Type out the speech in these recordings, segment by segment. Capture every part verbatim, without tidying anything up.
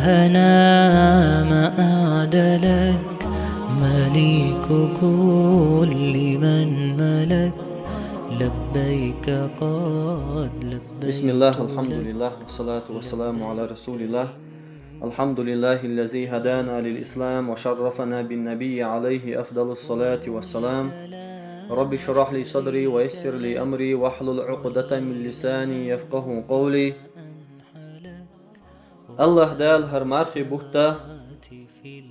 هنا ما أعدلك، مليك كل من ملك، لبيك قد لبيك. بسم الله، الحمد لله، والصلاة والسلام على رسول الله. الحمد لله الذي هدانا للإسلام وشرفنا بالنبي عليه أفضل الصلاة والسلام. رب اشرح لي صدري ويسر لي أمري واحلل عقدة من لساني يفقه قولي. Аллаха Дала хӀара мархий бутт,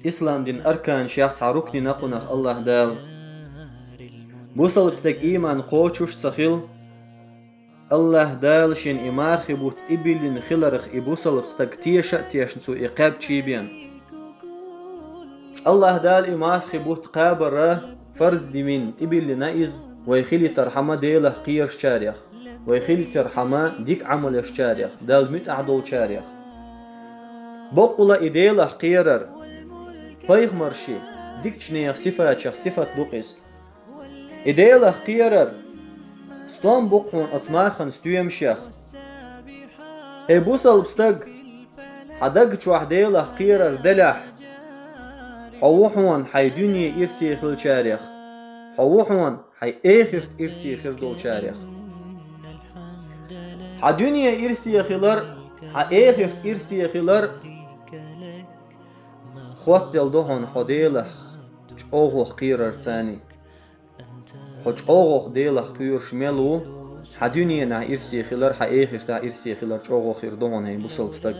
ислам дин арканашех цхьа рукни накъунах Аллаха Дала. Бусалба стаг иман кхочуш ца хила, Аллаха Дала шийна и мархий бутт тӀебиллина хиларх и бусалба стаг теша а тешна цо и кхаьбча бен. Аллаха Дала и мархий бутт кхабар фарз дина, тӀебиллина иза, вай хилийтархьама Делах кхерачарех, вай хилийтархьама дика Ӏамал ечарех, Далла муьтӀахь долчарех. Боккъала и Делах кхерар пайхамарши дикачу нехан сифатех сифат ду-кх иза. И Делах кхерар стом бу-кх хьуна оцу мархан стоьмашех. ХӀей бусалба стаг, хьан даг чохь Делах кхерар делахь, хьо ву хьуна хьайн дуьне ирсе хилчарех, хьо ву хьуна хьайн эхарт ирсе хир долчарех. Хьан дуьне ирсе хилар, хьан эхарт ирсе хилар хоттаделла ду хьуна хьо Делах чӀогӀох кхерарца. Хьо чӀогӀох Делах кхоьруш мел ву, хьан дуьненахь ирсе хилар, хьан эхартахь ирсе хилар чӀогӀох хир ду хьуна, хӀей бусалба стаг.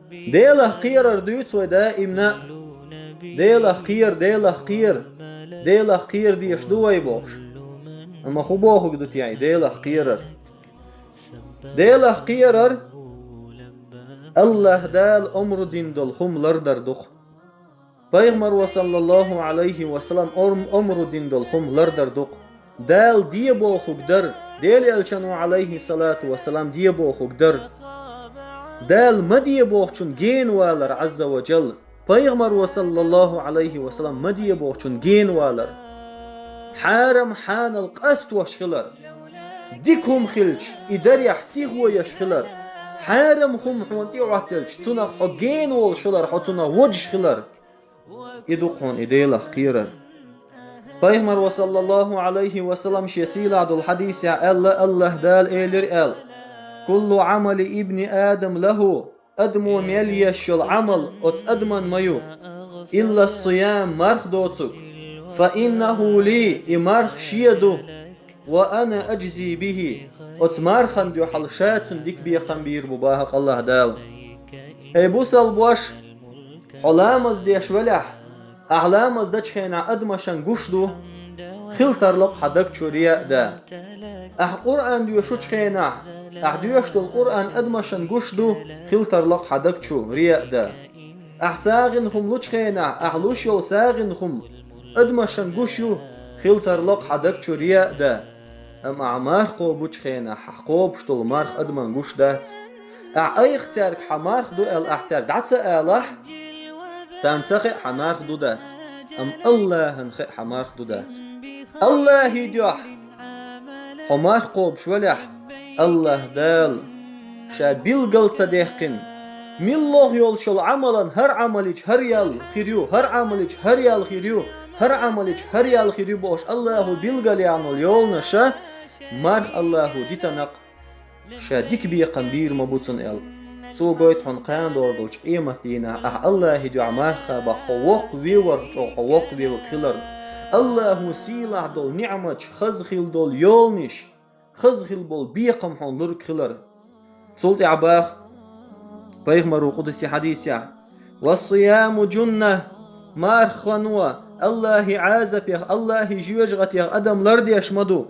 Делах кхерар дуьйцу вай даимна, Делах кхера, Делах кхера, Делах кхера дезаш ду вай бохуш. Амма хӀун бохург ду те и Делах кхерар? Делах кхерар Аллаха Дала омра дина долу хӀума лардар ду-кх. Пайхамаро, саллаллаху Ӏалайхи ва саллам, ом-, омра дина долу хӀума лардар ду-кх. Дала де бохург дар, Делан Элчано, Ӏалайхи салату ва салам, де бохург дар. Дала ма де бохучун гена валар, Ӏазза ва Джалла. Пайхамаро, саллаллаху Ӏалайхи ва саллам, ма де бохучун гена валар. Хьарам-хьанал къастош хилар. Дика хӀума хилча, и дарехь сихо еш хилар. Хьарам хӀума хьуна тӀе а хӀоттаелча, цунах хьо гена волуш хилар, хьо цунах водуш хилар. И ду-кх хьуна и Делах кхерар. Пайхамаро, саллаллаху Ӏалайхи ва саллам, шен сийлахь долу хьадисехь аьлла, Аллаха Дала элира аьлла: «Куллу Ӏамали ибни Адам лаху», адамо мел еш йолу Ӏамал оцу адаман ма ю, «илла ссиям», марха доцург, «фа иннаху ли», и марха шен ду, «ва ана аджзи бихи», оцу мархан дуьхьал ша цунна дика бекхам бийр бу, боху-кх Аллаха Дала. ХӀей бусалбаш, хьо ламаз деш велахь, ахьа ламаз дечу хенахь адамашна гуш ду, хила тарло-кх хьан даг чу рияъ а дан. Ахьа Къуръан доьшучу хенахь, ахьа доьшуш долу Къуръан адамашна гуш ду, хила тарло-кх хьан даг чу рияъ а дан. Ахьа сагӀина хӀума лучу хенахь, ахьа луш йолу сагӀина хӀума адамашна гуш ю, хила тарло-кх хьан даг чу рияъ а дан. Амма ахьа марха кхобучу хенахь, ахьа кхобуш долу марха адаман гуш дац. Ахьа айхьа цаьрга хьан марха ду аьлла, ахьа цаьрга дӀа ца алахь, царна ца хаьа хьан марха ду дац, амма Аллахьан хаьа хьан марха ду дац. Аллахьан дуьхьа хьо марха кхобуш велахь, Аллаха Дала Ша билгал ца дехкина, милла йолуш йолу Ӏамалан хӀара Ӏамалчу хӀара ял хир ю, хӀара Ӏамалчу хӀара ял хир ю, хӀара Ӏамалчу хӀара ял хир ю бохуш Аллахьо билгал яьхна йолу йоланаш, марха Аллахьо дитанакх, Ша дика бекхам бийр ма бу цунна аьлла. Цо гойту хьуна кхана догӀур долчу къематдийнахь ахьа Аллахьан дуьхьа марха кхабахь, хьо воккхавеварх чӀогӀа хьо воккхавевлиг хилар. Аллахьо сийлахь долу ниӀматаш, хаза хилла долу йоланаш, хаза хилла болу бекхам хьуна лург хилар. Цул тӀаьхьа боху пайхамаро къудси хьадисехь: «Ва ссияму джунна», марха ханна Аллахьан Ӏазапех, Аллахьан жоьжахатех адам лардеш ма ду.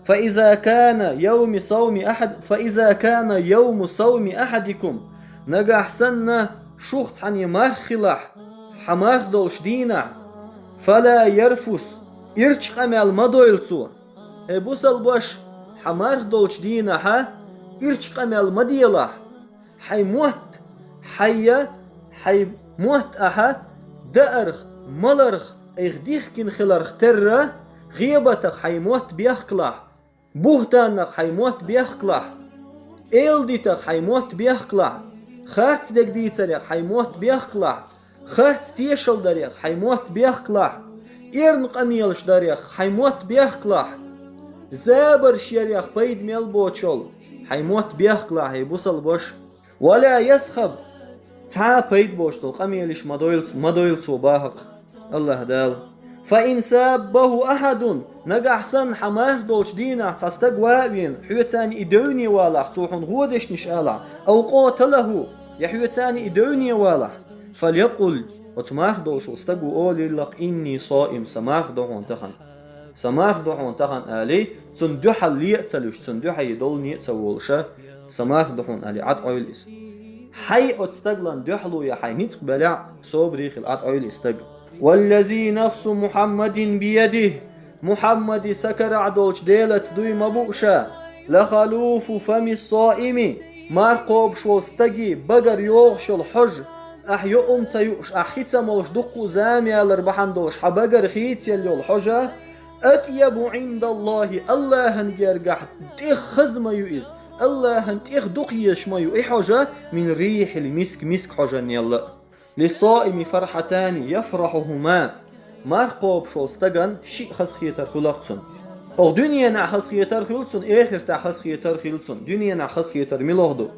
«Фа иза кана йовми савми ахьад-, фа иза кана йовму савми ахьадикум», нагахь санна шух цхьанна марха хилахь, хьан марха долчу дийнахь, «фала ярфус», ирча къамел ма дойла цо. ХӀей бусалбаш, хьан марха долчу дийнахьа ирча къамел ма делахь. Хьайн мотт, хьайя, хьайн мотт ахьа даарх, маларх, айхьа дихкина хиларх терра, гӀебатах хьайн мотт бехкалахь, буьхтанах хьайн мотт бехкалахь, эладитах хьайн мотт бехкалахь. Харц дерг дийцарех хьайн мотт бехкалахь, харц тешал дарех хьайн мотт бехкалахь, эрна къамелаш дарех хьайн мотт бехкалахь, забарш ярех пайда мел боцуш йолу хьайн мотт бехкалахь, хӀей бусалба ваша. Ва ла ясхаб, цхьа а пайда боцуш долу къамелаш ма дойла, ма дойла цо, боху-кх АллахӀ Дала. Фа ин саббаху ахьадун, нагахь санна хьан марха долчу дийнахь цхьа стаг ван а веана, хьоьца цхьаьна и девне валахь, цо хьуна вон дешнаш алахь, ав къаталаху, я хьоьца цхьаьна и девне валахь, фалякъул, оцу марха долуш волу стага олийла-кх: инни соим, сан марха ду хьуна тахана. Сан марха ду хьуна тахана, алий, цунна дуьхьал ле а ца луьйш, цунна дуьхьал долу не а ца волуш, сан марха ду хьуна, алий, Ӏад Ӏойла иза. Хьайн оцу стагана дуьхьало ян хьайн ницкъ белахь а, собаре хила, Ӏад Ӏойла иза стаг. Валлази нафсу Мухьаммадин биядихь, Мухьаммади са карахь долчу Делаца дуй ма буу ша, лахалуфу фами соими, марха кхобуш волу стаге багара йогӀуш йолу хьожа, ахь юург ца юуш, ахь хи ца молуш дуккха а зама ялар бахьана долуш хьан багара хийцаелла йолу хьожа, атъябу Ӏиндаллахи, АллахӀан гергахь тӀех хаза ма ю иза, АллахӀан тӀех дукха езаш ма ю и хьожа, мин рихьил миск, миск хьожаннелла. Лиссоими фархьатани яфрахьухьума. Марха кхобуш волу стагана шиъ хазахетар хуьлу-кх цунна. Оха дуьненахь хазахетар хуьлу цунна, эхартахь хазахетар хуьлу цунна. Дуьненахь хазахетар муьлха ду?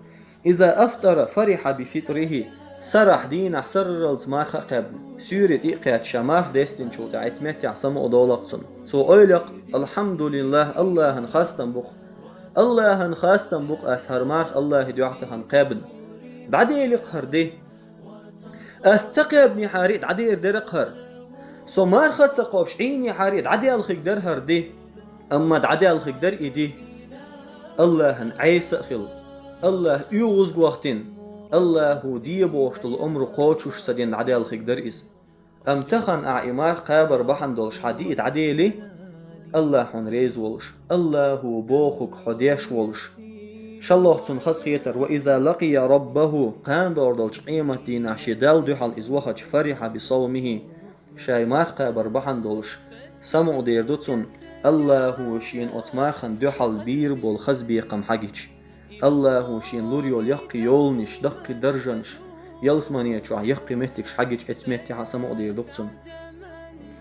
Иза афтара фарихьа бифитрихьи. Сарахь дийнахь сарралц марха а кхаьбна, суьйре тӀе а кхаьчча, ша марха дестинчул тӀаьхьа оцу меттехь самукъадолу-кх цунна. Цо ойла-кх: «АлхьамдулиллахӀ, АллахӀан хастам бу-кх. АллахӀан хастам бу-кх, ас хӀара марха АллахӀан дуьхьа тахана кхаьбна. ДӀаделира-кх хӀара де. Ас ца кхаьбнехьара а дӀадер дара-кх хӀара. Со марха а ца кхобуш Ӏийнехьара а дӀаделхарг дара хӀара де. Амма дӀаделхарг дара и де АллахӀан Ӏеса а хилла, АллахӀ оьгӀазвахийтина, АллахӀа де бохуш долу омра кхочуш ца дина дӀаделхарг дара иза. Амма тахана ахь и марха кхабар бахьана долуш хьан де дӀадели, АллахӀ хьуна реза волуш, АллахӀа бохург хьо деш волуш». ШолгӀа цунна хазахетар: «Ва иза лакъия раббахӀу», кхана догӀур долчу къематдийнахь шен Далла дуьхьал иза вахча, «фарихьа бисовмихӀи», ша и марха кхабар бахьана долуш самукъадер ду цунна, АллахӀа шена оцу мархана дуьхьал бийр болу хаза бекхам хьагича. АллахӀа шена лур йолу яккхий йоланаш, даккхий даржанаш, ялсамане чохь яккхий меттигаш хьагича, оцу меттехь а самукъадер ду-кх цунна.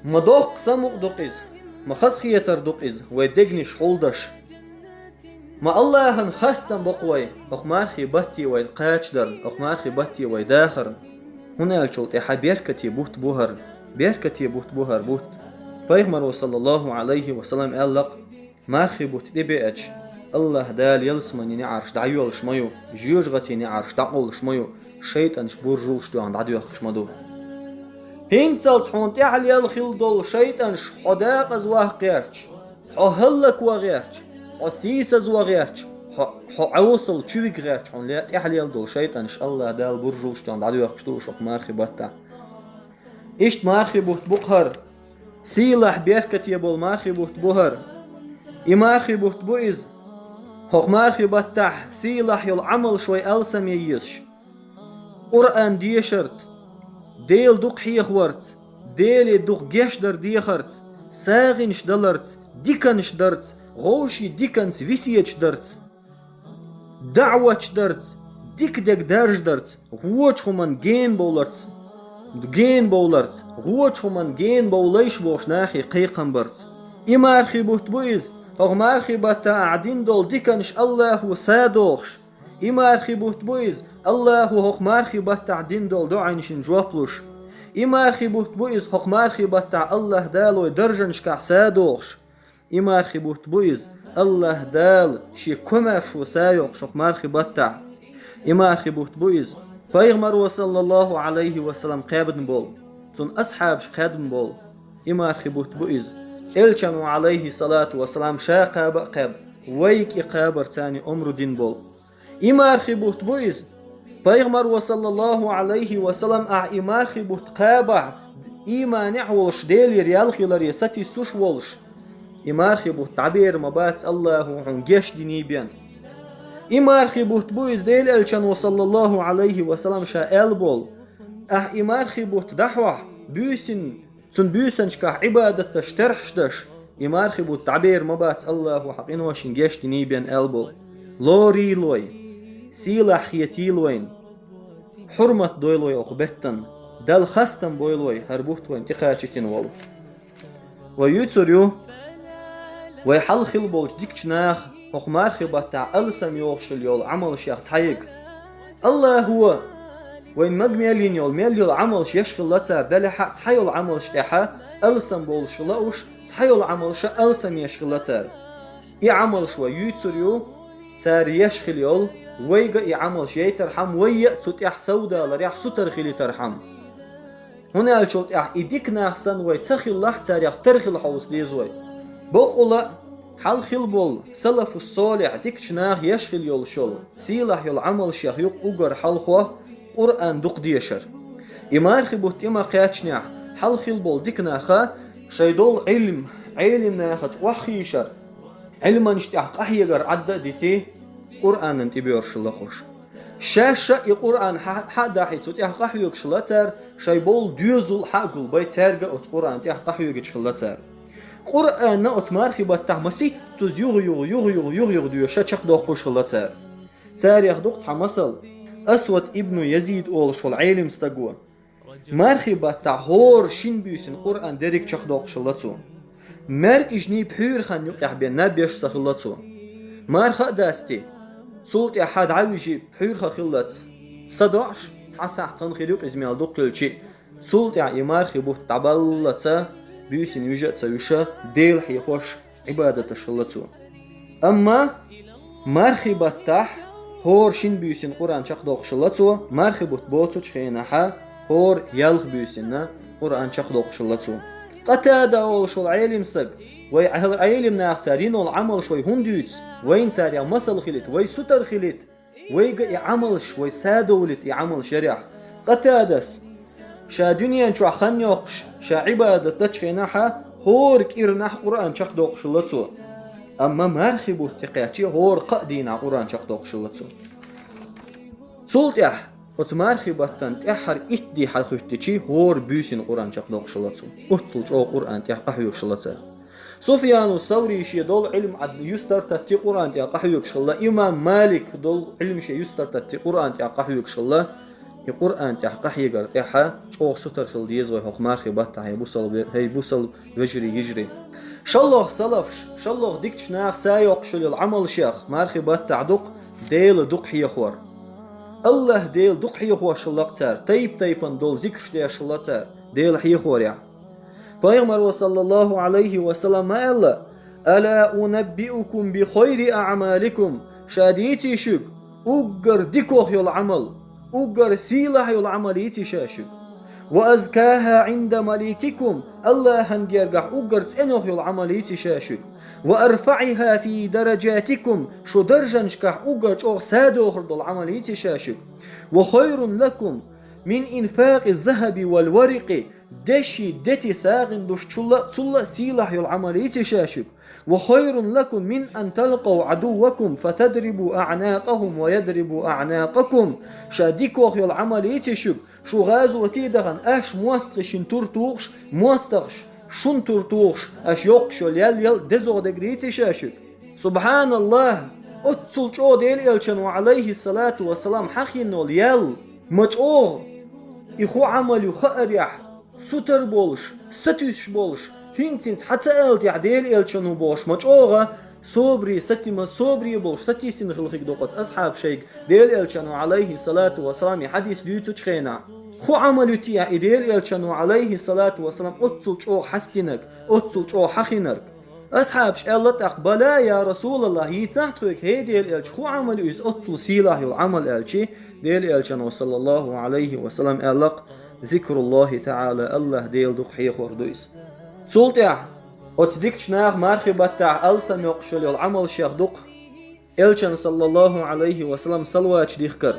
Ма доккха самукъа ду-кх иза, ма хазахетар ду-кх иза, вай дегнаш хьулдаш. Ма АллахӀан хастам бо-кх вай, хӀокху мархийн батте вай кхачадарна, хӀокху мархийн батте вай дахарна. ХӀунда аьлча тӀе хьан беркате бутт бу хӀара, беркате бутт бу хӀара бутт. Пайхамаро, саллаллахӀу Ӏалайхи ва саллам, аьлла-кх: «Мархийн бутт тӀебеача, АллахӀ Дала ялсаманин неӀарш дӀайоьллуш ма ю, жоьжахатин неӀарш дӀакъовлуш ма ю, шайтӀанаш буржалш тоьхна дӀадоьхкуш ма ду». ХӀинцалц хьуна тӀаьхьа лелла хилла долу шайтӀанаш хьо декъаза ваккха гӀерташ, хьо хӀаллакван гӀерташ, хьо сийсазван гӀерташ, хьо, хьо Ӏесалла чу вига гӀерташ, хьуна ле-, тӀаьхьа лелла долу шайтӀанаш АллахӀ Дала буржалш тоьхна дӀадоьхкуш ду уьш хӀокху мархийн баттахь. Иштта мархийн бутт бу-кх хӀара. Сийлахь, беркате болу мархийн бутт бу хӀара. И мархийн бутт бу иза, хӀокху мархийн баттахь сийлахь йолу Ӏамалш вай алсаме езаш. Къуръан дешарца, Дела дукха хьехаварца, Деле дукха гечдар дехарца, сагӀанаш даларца, диканаш дарца, гӀовшийн диканца весеташ дарца, даӀваташ дарца, дика дерг даржадарца, вочу хӀуманна генабовларца, генабовларца, вочу хӀуманна генабовлийша бохуш нахе кхайкхам барца. И мархийн бутт бу иза, хӀокху мархийн баттахь ахь дина долу диканаш АллахӀа садохуш. И мархийн бутт бу иза, АллахӀа хӀокху мархийн баттахь дина долу дуӀанашна жоп луш. И мархийн бутт бу иза, хӀокху мархийн баттахь АллахӀ Дала вай даржанашкахь садохуш. И мархийн бутт бу иза, АллахӀ Дала шен комаьршо садоькъуш хӀокху мархийн баттахь. И мархийн бутт бу иза, Пайхамаро, саллаллахӀу Ӏалайхи ва саллам, кхаьбна болу, цуьнан асхьабаша кхаьбна болу. И мархийн бутт бу иза, Элчано, Ӏалайхи салату ва салам, ша кхаба а кхаьбна, вайга и кхабар царна омра дина болу. И мархийн бутт бу иза. Пайхамаро, саллаллахӀу Ӏалайхи ва саллам, ахь и мархийн бутт кхабахь, ийманехь волуш, Делера ял хиларе сатуьйсуш волуш, и мархийн бутт дӀабер ма бац АллахӀа хьуна гечдиний бен. И мархийн бутт бу иза, Делан Элчано, саллаллахӀу Ӏалайхи ва саллам, ша аьлла болу: «Ахь и мархийн бутт дӀахьохь, буьйсанна, цуьнан буьйсанашкахь Ӏибадаташ терхьаш деш, и мархийн бутт дӀабер ма бац АллахӀа хьан къиношна гечдиний бен», аьлла болу. Лоруйла вай, сийлахь хетийла вайна. хьурмат дойла вай оха беттан, Далла хастам бойла вай хӀара бутт вайна тӀекхачийтина волу. Вай юьйцур ю, вай хьалха хилла болчу дикачу наха хӀокху мархи баттахь алсам йохуш хилла йолу Ӏамалшех цхьаерг. АллахӀа вайна мага мел йина йолу мел йолу Ӏамалш еш хилла цара, делахь а цхьа йолу Ӏамалш тӀехь алсам болуш хилла уьш, цхьа йолу Ӏамалш алсам еш хилла цара. И Ӏамалш вай юьйцур ю, цара еш хилла йолу, вайга и Ӏамалш яйтархьама, вай а цу тӀехь совдаларехь сутара хилийтархьама. ХӀунда аьлча тӀехь и дика нах санна вай ца хилахь, царех тера хила хьовса деза вай. Бакъволу а, хьалха хилла болу салафус-солихь дикачу наха еш хилла йолуш йолу сийлахь йолу Ӏамалшех ю-кх уггар хьалхо Къуръан дукха дешар. И мархи бутт тӀе ма-кхаьчнехь, хьалха хилла болу дика наха шайн долу Ӏилма, Ӏелим нахаца охьахийшар, Ӏилманаш тӀехь къахьегар Ӏадда а дитий, Къуръанан тӀебоьрзуш хилла-кх уьш. Шаьш а и Къуръан хьа-, хьа а дахьий, цу тӀехь къахьоьгуш хилла цара, шайн болу доьзал хьа а гулбай, цаьрга а оцу Къуръан тӀехь къахьоьгуш хилла цара. Къуръан а оцу мархи баттахь масийттаза юха-юха, юха-юха, юха-юха доьша чекхдоккхуш хилла цара. Царех ду-кх цхьа масал. Асвад ибну Язид олуш волу Ӏелим стаг ву. Мархи баттахь хӀора шина буьйсина Къуръан дерриг чекхдоккхуш хилла цо. МаьркӀажний пхьуьйрхан юкъехь бен наб еш ца хилла цо. Марха а дасти, цул тӀаьхьа дӀа а вижий, пхьуьйрхан хиллалц садоӀуш, цхьа сахьт хан хир ю-кх иза мел дукха хилча а, цул тӀаьхьа и мархи бутт дӀабаллалц буьйсина вижа а ца вуьша, Дела хьехош, Ӏибадаташ хилла цо. Амма мархи баттахь хӀора шина буьйсина Къуръан чекхдоккхуш хилла цо, мархи бутт боцучу хенахь хӀора ялх буьйсина Къуръан чекхдоккхуш хилла цо. Къатада олуш волу Ӏелим стаг, вай Ӏел-, Ӏелим наха цара йина йолу Ӏамалш вай хӀунда дуьйцу, вайна царех масал хилийта, вай сутара хилийта, вайга и Ӏамалш, вай садовлийта и Ӏамалш ярехь. Къатадас, ша дуьнен чохь хан йоккхуш, ша Ӏибадат дечу хенахь, хӀора кӀирнахь Къуръан чекхдоккхуш хилла цо. Амма мархи бутт тӀе кхаьччи, хӀора кхаа дийнахь Къуръан чекхдоккхуш хилла цо. Цул тӀаьхьа, оцу мархи баттан тӀаьххьара итт де хьалахӀуьттичи, хӀора буьйсина Къуръан чекхдоккхуш хилла цо. Оццул чӀогӀа Къуръан тӀехь къахьоьгуш хилла цара. Суфьяну Саври шен долу Ӏилма Ӏад юстар таттий Къуръан тӀехь къахьоьгуш хилла, имам Малик долу Ӏилма шен юстар таттий Къуръан тӀехь къахьоьгуш хилла, и Къуръан тӀехь къахьегар тӀехь чӀогӀа сутара хила деза вай хӀокху мархи баттахь, хӀей бусал ве-, хӀей бусал вежарий, йижарий. ШоллагӀа салафаш, шоллагӀа дикачу наха са йоккхуш хилла йолу Ӏамалшех мархи баттахь ду-кх Дела дукха хьехор. АллахӀ Дела дукха хьехош хилла-кх цара, тайп-тайпана долу зикраш деш хилла цара, Дела хьехорехь. Пайхамаро, саллаллаху Ӏалайхи ва саллам, ма аьлла: «Ала унаббиукум би хайри аъмаликум?» Ша дийций шуьга, уггар дикох йолу Ӏамал, уггар сийлахь йолу Ӏамал йийций ша шуьга? «Ва азкаха Ӏинда маликикум», АллахӀан гергахь уггар цӀенох йолу Ӏамал йийций ша шуьга? «Ва арфаӀиха фи даражатикум», шу даржанашкахь уггар чӀогӀа садохур долу Ӏамал йийций ша шуьга? «Ва хайрун лакум мин инфакъи захаби вал варикъи», деши, дети сагӀина лушчул а, цул а сийлахь йолу Ӏамал йийций ша шуьга? «Ва хайрун лакум мин ан талкъав Ӏадуввакум фатадрибу аънакъахум ва ядрибу аънакъакум». Ша дикох йолу Ӏамал йийций шуьга, шу гӀазоте дахана, аш мостагӀий шун тур тухуш, мостагӀаш шун тур тухуш, аш йоккхуш йолу ял ял дезох дерг йийций ша шуьга? СубхьаналлахӀ! Оццул чӀогӀа Делан Элчано, Ӏалайхиссалату вассалам, хьахийна волу ял, ма чӀогӀа и хӀун Ӏамал ю хаарехь, сутара болуш, сатуьйсуш болуш, хӀинца-хӀинца хьан ца ала техьа Делан Элчано бохуш, ма чӀогӀа собаре, сатима, собаре болуш, сатийсина хила хиг докъаца асхьаб шайга Делан Элчано, Ӏалайхиссалату вассалам, и хьадис дуьйцучу хенахь. ХӀун Ӏамал ю техьа и Делан Элчано, Ӏалайхиссалату вассалам, оццул чӀогӀа хьастинарг, оццул чӀогӀа хьахийнарг? Асхьабаш аьлла тӀаккха: «Бала, я РасулаллахӀ, йийцахь тхоьга, хӀей Делан Элча, хӀун Ӏамал ю иза оццул сийлахь йолу Ӏамал?» аьлчи, Делан Элчано, саллаллаху Ӏалайхи ва саллам, аьлла-кх: «Зикруллахи таӀала, АллахӀ Дела дукха хьехор ду иза». Цул тӀаьхьа оцу дикачу наха мархи баттахь алсам йоккхуш йолу Ӏамалшех ду-кх Элчан, саллаллаху Ӏалайхи ва саллам, салаваташ дихкар.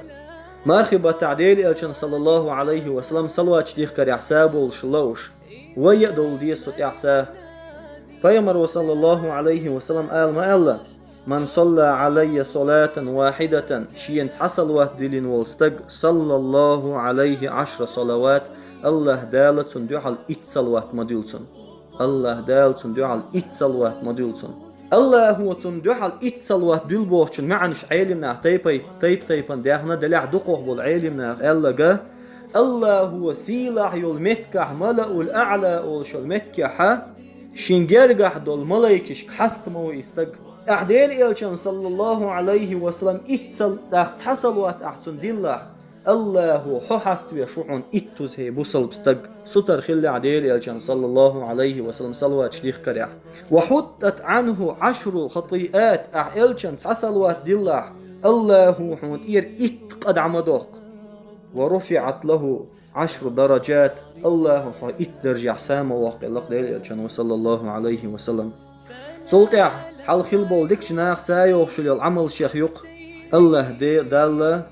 Мархи баттахь Делан Элчан, саллаллаху Ӏалайхи ва саллам, салаваташ дихкарехь са болуш хилла уьш. Вай а довла деза цу тӀехь са. Пайхамаро, саллаллаху Ӏалайхи ва саллам, ала ма аьлла: «Ман салла Ӏалайя салатан вахидатан», шена цхьа салават диллина волу стаг, «саллаллаху Ӏалайхи Ӏашра салават», АллахӀ Дала цунна дуьхьал итт салават ма дуьллу цунна. АллахӀ Дала цунна дуьхьал итт салават ма дуьллу цунна. Аллахо цунна дуьхьал итт салават дуьллу бохучун маьӀнаш Ӏелимнаха тайпа-тайпана даьхна, делахь дукхах болу Ӏелимнаха аьлларг, Аллахо сийлахь йолу меттигехь, Малаул АӀла олуш йолу меттигехь, шен гергахь долу малайкашка хьаста ма ву и стаг. Ахь Делан Элчанна, саллаллаху Ӏалайхи ва саллам, итт сал-, ахь цхьа салават ахь цунна диллахь, Аллахо хьо хьаставеш ву хьуна итт туза, хӀей бусалба стаг, сутара хилалахь Делан Элчанна, саллаллаху Ӏалайхи ва саллам, салаваташ дихкарехь. Ва хьуттат Ӏанху Ӏашру хатӀиат, ахь Элчанна цхьа салават диллахь, Аллахо хьуна тӀера итт къа дӀа ма доккху. Ва руфиӀат лаху Ӏашру дараджат, Аллахо хьо итт даржехь са ма воккху, аьлла-кх Делан Элчано, саллаллаху Ӏалайхи ва саллам. Цул тӀаьхьа хьалха хилла болу дикачу наха са йохуш йолу Ӏамалшех ю-кх Аллахь Де-, Далла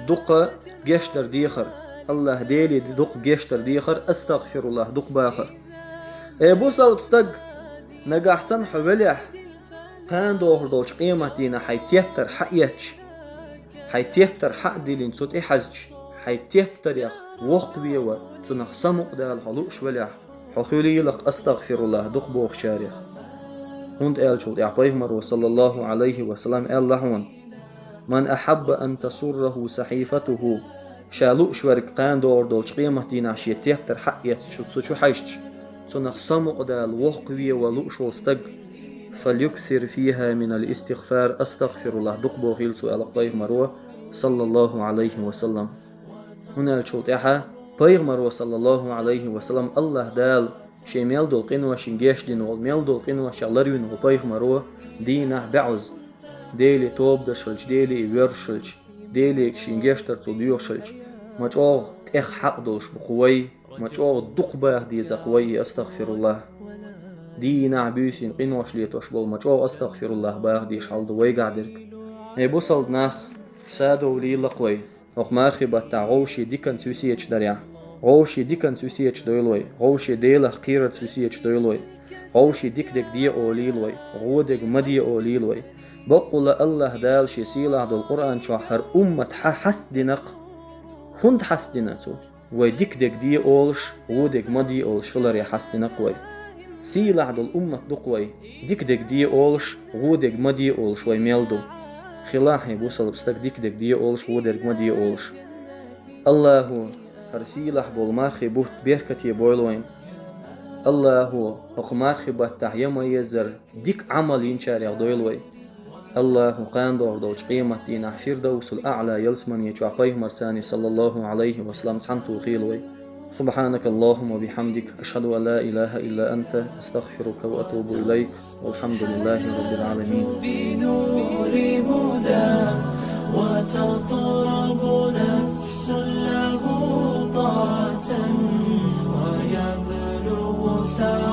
дукха гечдар дехар, Аллахь Деле дукха гечдар дехар, астагъфируллахӀ дукха бахар. Э, бусалба стаг, нагахь санна хьо велахь, кхана догӀур долчу къематдийнахь хьайн тептар хьаэцча, хьайн тептар хьа а диллина цу тӀе хьаьжча, хьайн тептарех воккхаве ван, цунах самукъадала хьо лууш велахь, хьо хуьлийла-кх астагъфируллахӀ дукха бохучарех. ХӀунда аьлча цул тӀаьхьа пайхамаро, саллаллаху Ӏалайхи ва саллам, аьлла хьуна: «Ман ахьабба ан тасурраху сахьифатуху», ша лууш верг кхана догӀур долчу къематдийнахь шен тептар хьаэцча, цу чу хьаьжча, цунах самукъадала воккхаве ван лууш волу стаг, «фальюксир фиха минал истигъфар», астагъфируллахӀ дукха бохийла цо, аьлла-кх пайхамаро, саллаллаху Ӏалайхи ва саллам. ХӀунда аьлча цул тӀаьхьа пайхамаро, саллаллаху Ӏалайхи ва саллам, Аллахь Дала шен мел долу къиношна гечдина волу, мел долу къиношех ларвина волу пайхамаро дийнахь бӀозза, Деле тоба деш хилча, Деле воьрзуш хилча, Деле шен гечдар цо доьхуш хилча, ма чӀогӀа тӀех хьакъ долуш бу-кх вай, ма чӀогӀа дукха баха деза-кх вай и астагъфируллахӀ. Дийнахь буьйсанна къинош летош болу, ма чӀогӀа астагъфируллахӀ баха дезаш хьал ду вайгахь дерг. Хей, бусалба нах, садовлийла-кх вай. ХӀокху мархи баттахь вовшийн диканца весеташ дарехь, вовшийн диканца весеташ дойла вай, вовшийн Делах кхерарца весеташ дойла вай, вовшийн дика дерг де олийла вай, вон дерг ма де олийла вай. Баккъалла Аллахь Дала шен сийлахь долу Къуръан чохь хӀара уммат хьа-, хьастдина-кх. ХӀунда хьастдина цо? Вай дика дерг де олуш, вон дерг ма де олуш хиларе хьастдина-кх вай. Сийлахь долу уммат ду-кх вай, дика дерг де олуш, вон дерг ма де олуш вай мел ду. Хилахь, хей бусалба стаг, дика дерг де олуш, вон дерг ма де олуш. Аллахо хӀара сийлахь болу мархи бутт беркате бойла вайна. Аллахо хӀокху мархи баттахь я ма-еззара дика Ӏамал йинчарех дойла вай. Аллахо кхана догӀур долчу къематдийнахь Фирдавсул АӀла ялсамани чохь пайхамарцани, саллаллаху Ӏалайхи ва саллам, цхьаьна тухийла вай. سبحانك اللهم وبحمدك، أشهد أن لا إله إلا أنت، أستغفرك وأتوب إليك، والحمد لله رب العالمين. بنور هدى، وتطرب نفس له طاعة، ويبلغ سعي